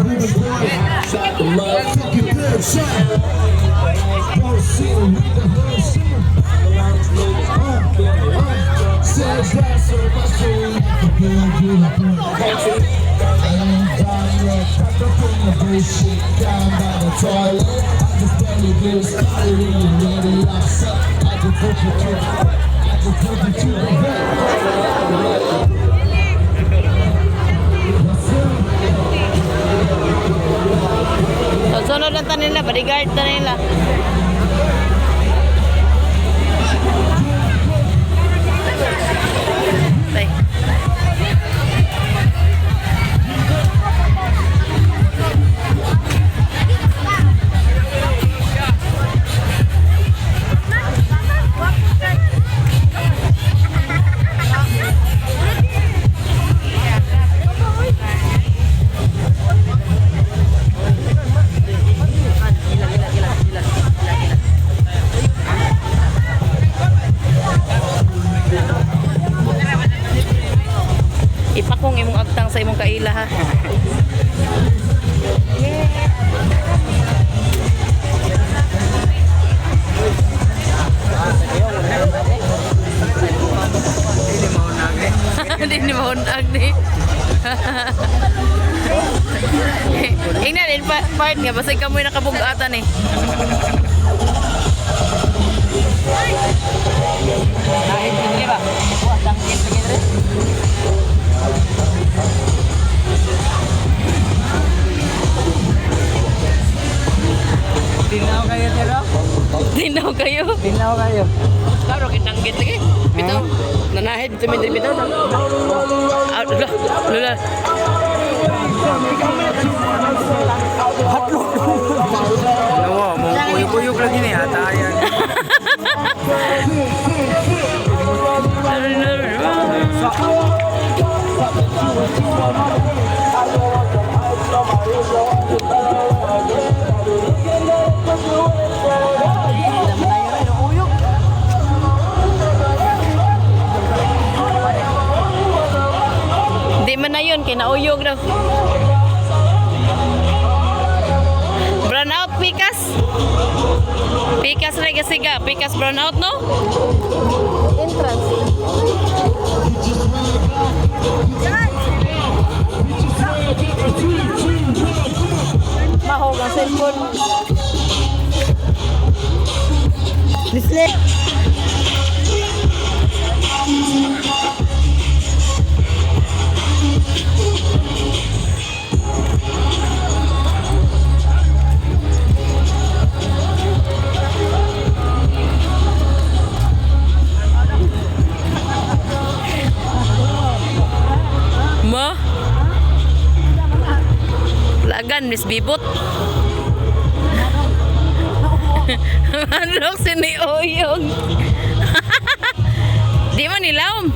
Ruben boy. Fucking bitch. Wanna see with the hood scene. Says that's so much to I ain't done yet. Packed up in the bullshit down by the toilet. I just barely get started when you're ready. I'm set. I can put you to, I can put you to the vet. What's up? So, sunod lang ta nila, bodyguard ta nila. Tay. Ipakong imong agtang sa imong kaila, ha. Hindi ni mahunag ni. Ingnan in part nga basta kamoy nakabugatan eh. Kahit hindi ba? Wah, dangkit lagi dre. Tinaw kayo dito? Tinaw kayo. Tinaw kayo. Klaro kay danggit lagi. Bitaw. Nanahid bitaw mi bitaw. Ah, lula, lula. Ano mo, kuyog-kuyog lagi ni ata yan. Di man na yun, kinauyog daw. Brown out, Pikas. Pikas na siga. Pikas brown out, no? Entrance. Mahog ang cellphone. Disle. Ma? Lagan, Miss Bibot. Manok si ni Oyong. Di man nilawom.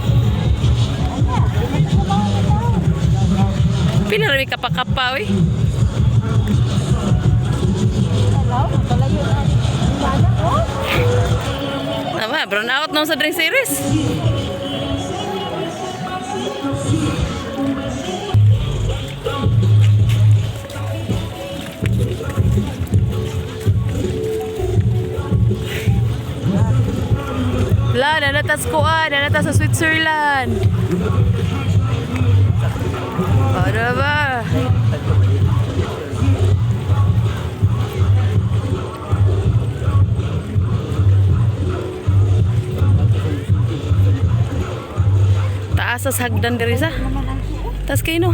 Pila ra kapa-kapa oy. Tama, brown out no sa drink series. La, nanatas ko ah, nanatas sa Switzerland. O, diba? Taas sa hagdan diri sa. Taas kayo no.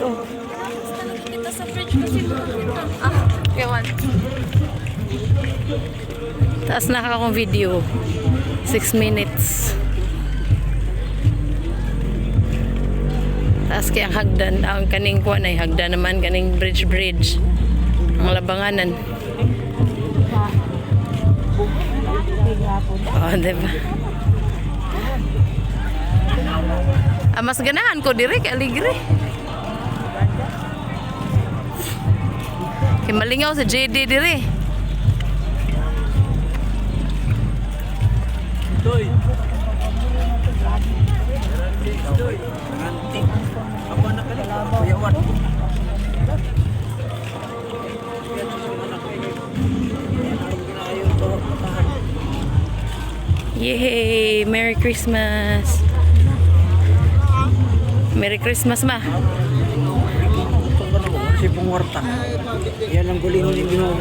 Oh. Kita sa fridge kasi makakita. Ah, ewan. Taas na akong video. 6 minutes. Taas kay ang hagdan. Ang kaning kuan ay hagdan naman. Kaning bridge bridge. Ang labanganan. Oh, diba? Ah, mas ganahan ko dire kay aligre. Kay malingaw sa JD dire. Toy. Toy. Nanti. Ako na kali. Kuyawan. Yay! Merry Christmas! Merry Christmas, ma! Si Pungwarta. Yan ang guling ni Ginoo.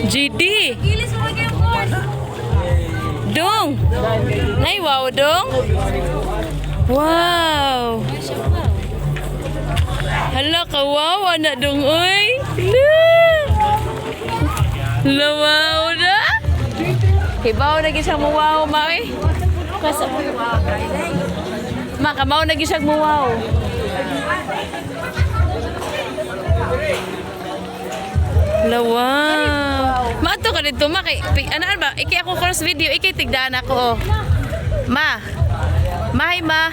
GD! Gilis mo lagi yung course. Dong! Nay, wow, dong! Wow! Hala, kawawa na dong, oy! Hala! Hala, wow na! Hibaw na gisang muwaw, ma, oy! Kasa. Ma, kamaw na gisang muwaw. Hala, wow! Maato ka dito, ma, kay, ano, ano ba? Iki ako cross video, iki tigdaan ako, oh. Ma! Ma, hi, ma!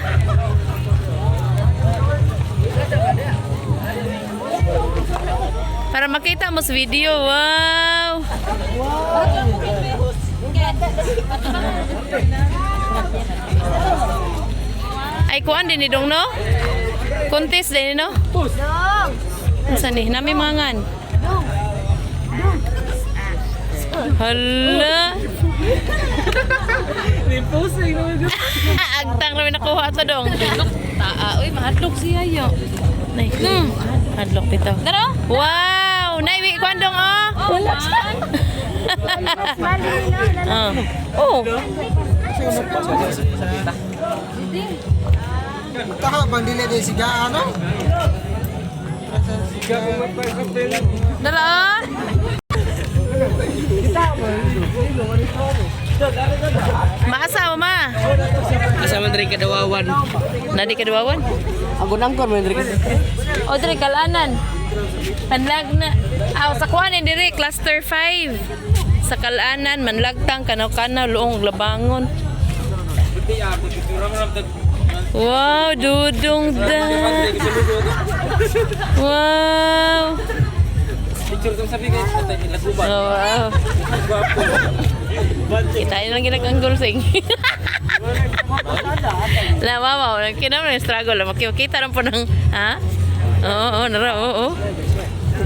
Para makita mo sa video. Wow! Ay, kuan din ni Dong, no? Contest din ni, no? Dong! Saan ni? Nami mangan. Hala! Agtang rami nakuha to dong. Taa, uy, mahadlok siya yo. Nay, hadlok bitaw. Daro? Wow! Nay, wi kuan dong oh. Wala. Oh. Oh. Taha bang dili di siga ano? Dara. Oh. Maasa ma. Asa man diri kadawawan. Nadi kaduawan? Ang angkor man diri. O diri kalanan. Panlag na. Aw sa kuan ni diri cluster 5. Sa kalanan manlagtang kanaw-kanaw luong labangon. Wow, dudong da. Wow. Picture tong sabi kay laguban. Oh, wow. Kita lang ginaganggol sing. La mama, kinam na struggle la makita lang po ng ha? Oo, oo, nara, oo.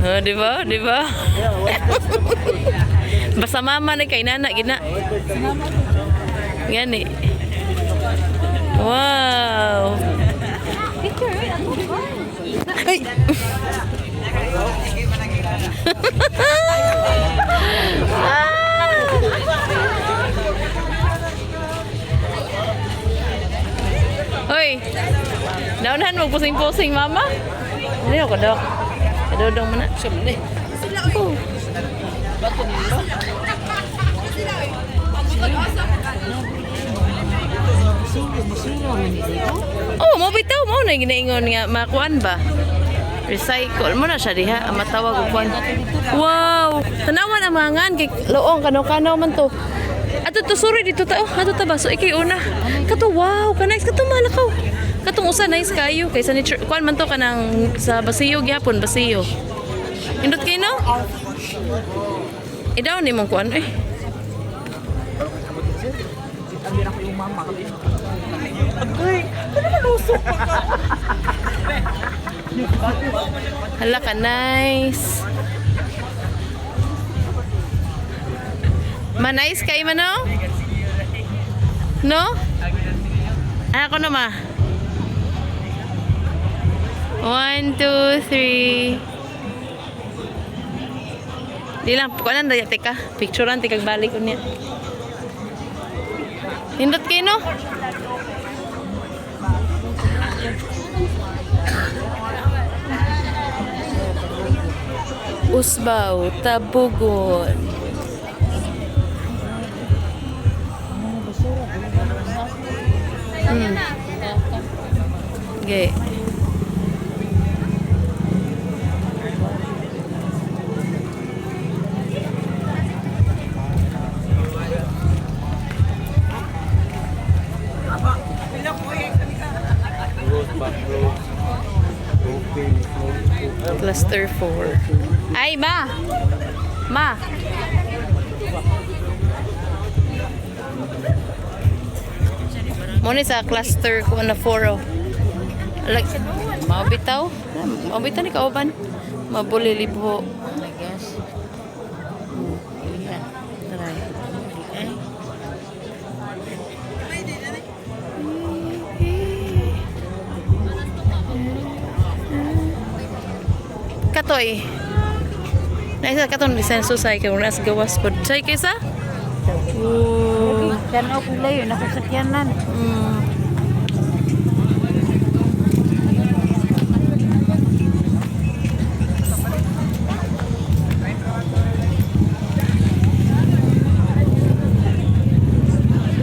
Oh, di ba? Di ba? Basta mama na kay nana gina. Gani. Wow. Ay. Hoy. Naunahan mo pusing-pusing mama. Hindi ako dok. Kadodong mo na. Siyempre. Oh. Oh, mo bitaw mo na ginaingon nga makuan ba? Recycle mo na siya diha ang matawag og kuan. Wow, tanawan ang mga ngan kay loong kanaw-kanaw man to. Ato to sorry dito ta. Oh, ato ta ba so ikay una. Kato wow, kanay kato malakaw. Katong usa nice kayo kaysa ni kuan man to kanang sa basiyo gyapon basiyo. Indot kay no? Idaw ni mong kuan eh. Hala ka, nice. Ma, nice kay man, no? No? Ah, ako na, ma. One, two, three. Di lang, kuanan na teka. Picturean, tikag balik ko niya. Nindot kayo, no? Usbaw, Tabugon. Okay. Cluster 4. Ay, ma! Ma! Muna sa cluster ko na 4 oh. Like, maubitaw? Maubitaw ni kauban? Mabulilibho. I guess. Katoy. Naisa katong design susay kay muna sa gawas pod. Say kaysa? Oh. Tanaw kong layo, nakasakyanan.